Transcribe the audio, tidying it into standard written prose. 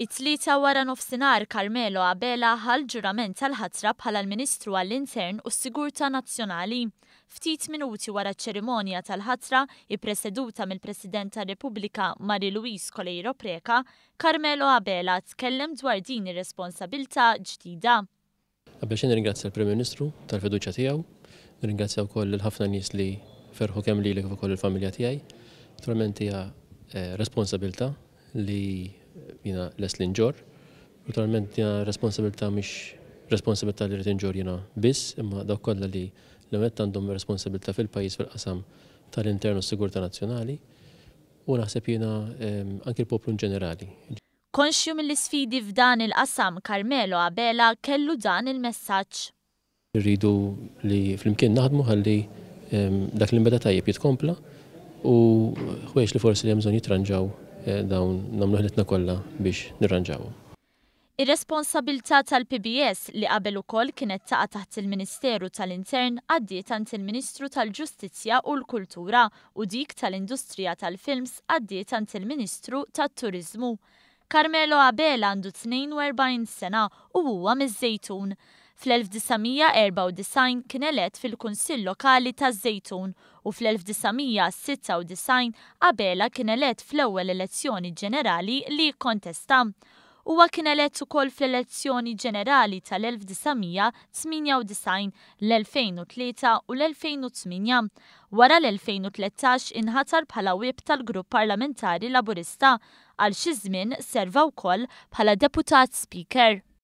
It-Tlieta wara nofsinhar Carmelo Abela ħa l-ġurament tal-ħatra bħala l-Ministru għall-Intern u s-Sigurtà Nazzjonali. Ftit minuti wara ċ-ċerimonja tal-ħatra, ippreseduta mill-President tar-Repubblika Marie Louise Coleiro Preca, Carmelo Abela tkellem dwar din ir-responsabilità ġdida. Qabel xejn nirringrazzja l-Prim Ministru tal-fiduċja tiegħu, nirringrazzja wkoll lil ħafna nies li ferħu kemm lili kif ukoll il-familja tiegħi. Naturalment hija responsabilità li jiena lest li nġorr. Naturalment hija responsabilità mhix responsabilità li rrid inġorr jiena biss, imma dawk kollha li l-ewwel għandhom responsabilità fil-pajjiż fil-qasam tal-intern u s-sigurtà nazzjonali u naħseb jiena anki l-poplu in ġenerali. Konxju mill-isfidi f'dan il-qasam, Carmelo Abela kellu dan il-messaġġ. Irridu li flimkien naħdmu ħalli dak li nbeda tajjeb jitkompla u ħwejjeġ li forsi li hemm bżonn jitranġaw dawn nagħmlu ħilitna kollha biex nirranġawhom. Ir-responsabilità tal-PBS li qabel ukoll kienet taqa' taħt il-Ministeru tal-Intern għaddiet għand il-Ministru tal-Ġustizzja u l-Kultura u dik tal-Industrija tal-Films għaddiet għand il-Ministru tat-Turiżmu. Carmelo Abela għandu 42 sena u huwa miż-Żejtun. Fl-1994 kien elett fil-Kunsill Lokali taż-Żejtun u fl-1996 Abela kien elett fl-ewwel elezzjoni ġenerali li kkontesta. Huwa kien elett ukoll fl-elezzjoni ġenerali tal-1998, l-2003 u l-2008. Wara l-2013 inħatar bħala whip tal-Grupp Parlamentari Laburista. Għal xi żmien serva wkoll bħala Deputat Speaker.